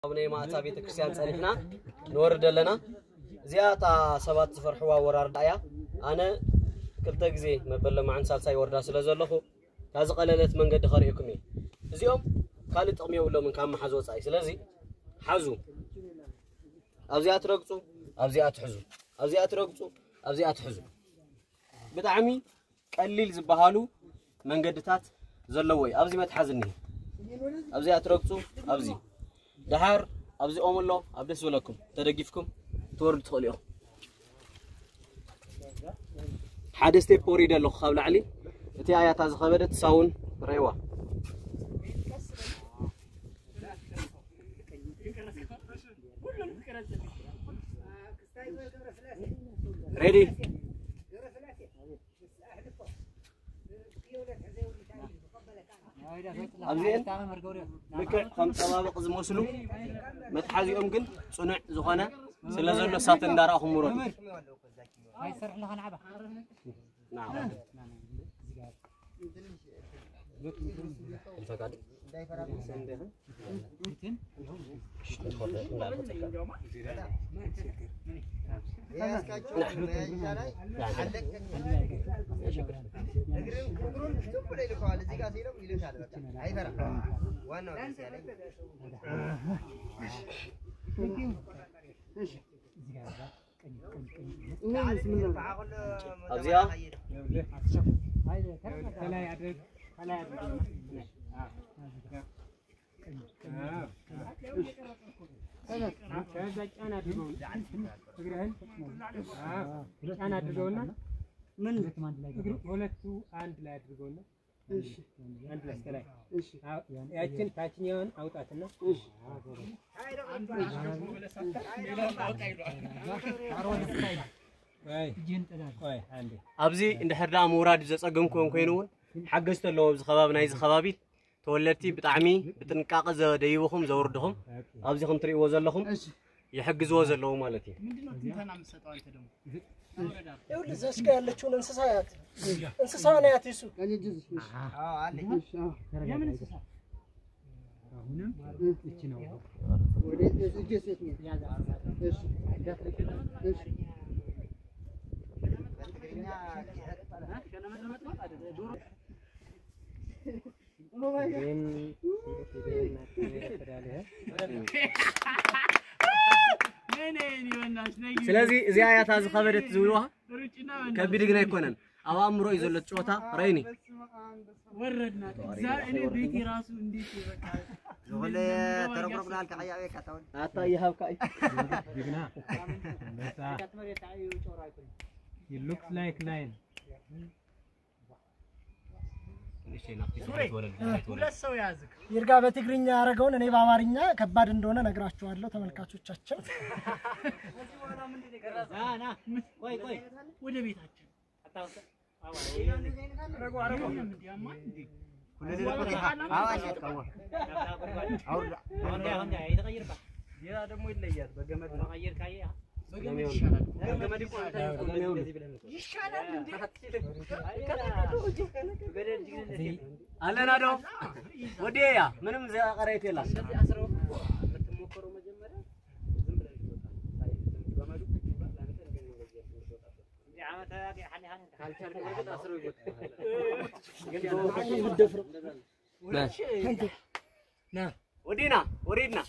ኣብ ናይ ማእታ ቤተክርስትያን ጸኒሕና ንወርድ ኣለና። እዚኣ እታ ሰባት ዝፈርሕዋ ወራርዳ እያ። ኣነ ክልተ ግዜ መበል ለማዕን ሳልሳይ ወርዳ ስለ ዘለኹ፣ እታ ዝቐለለት መንገዲ ከርእየኩም እየ። እዚኦም ካልእ ጥቕሚ የብሎምን ካብ መሓዝ ወጻኢ። ስለዚ ሓዙ። ኣብዚኣ ትረግጹ፣ ኣብዚኣ ትሕዙ፣ ኣብዚኣ ትረግጹ፣ ኣብዚኣ ትሕዙ። ብጣዕሚ ቀሊል ዝበሃሉ መንገድታት ዘለዎ እዩ። ኣብዚ መትሓዝ እኒሄ። ኣብዚኣ ትረግጹ፣ ኣብዚ ደሓር ኣብዚ ኦም ኣሎ፣ ኣብ ደስ ዝበለኩም ተደጊፍኩም ትወርዱ ትኽእሉ ኢኹም። ሓደ ስቴፕ ወሪደ ኣለኹ ካብ ላዕሊ። እቲ ኣያታ ዝኸበደት ሳውን ረይዋ። ሬዲ። ኣብዚኤን ልክዕ ከም ጠባብቕ ዝመስሉ መትሓዚኦም ግን ጽኑዕ ዝኾነ ስለ ዘሎ ሳተ እንዳረኣኹም ምረዱ። ኣይሰርሕ ኣለኻ ንዓባ። ኣብዚኣ ጫና አድርገውና ምን እግሩ ሁለቱ አንድ ላይ አድርገውና እሺ አንድ ላይ እስከ ላይ እሺ ያችን ታችኛውን አውጣትና እሺ ኣብዚ እንድሕር ደኣ ምውራድ ዘጸገምኩም ኮይኑ እውን ሓገዝቲ ኣለዎ ኣብዚ ከባቢ ናይዚ ከባቢ ተወለድቲ ብጣዕሚ ብጥንቃቐ ዘደይብኹም ዘውርድኹም ኣብዚ ከም ትርእይዎ ዘለኹም ይሕግዝዎ ዘለዉ ማለት እዩ። ምንድነው ትንተና የምትሰጠው አንተ ደግሞ? ይኸውልህ እዛ እስከ ያለችውን እንስሳ ያት እንስሳ ነው ያት ይሱ የምን እንስሳ? አሁንም እቺ ነው። ስለዚ እዚኣ እያ እታ ዝኸበደት ዝብልዋ ከቢድ ግን ኣይኮነን። ኣብ ኣእምሮ እዩ ዘሎ ጨወታ። ረይኒ ወረድና። እዛ እኔ ቤቴ ራሱ እንዴት ይበቃል? ዝኾነ ተረጉረጉና ኣልካ ቀያቤ ካታውን ኣታ ይሃብካ እዩ። ጅግና። It looks like lion. ሁለት ሰው ያዝክ። ይርጋ በትግርኛ ያደረገውን እኔ በአማርኛ ከባድ እንደሆነ ነግራችኋለሁ ተመልካቾቻችን። ወደ ቤታችን ሌላ ደግሞ ይለያል። በገመድ ነው። ይሻላል። ኣለና ዶ ወዲያ ምንም ዘቀረይት የላ። ካልቸር ወዲና ወሪድና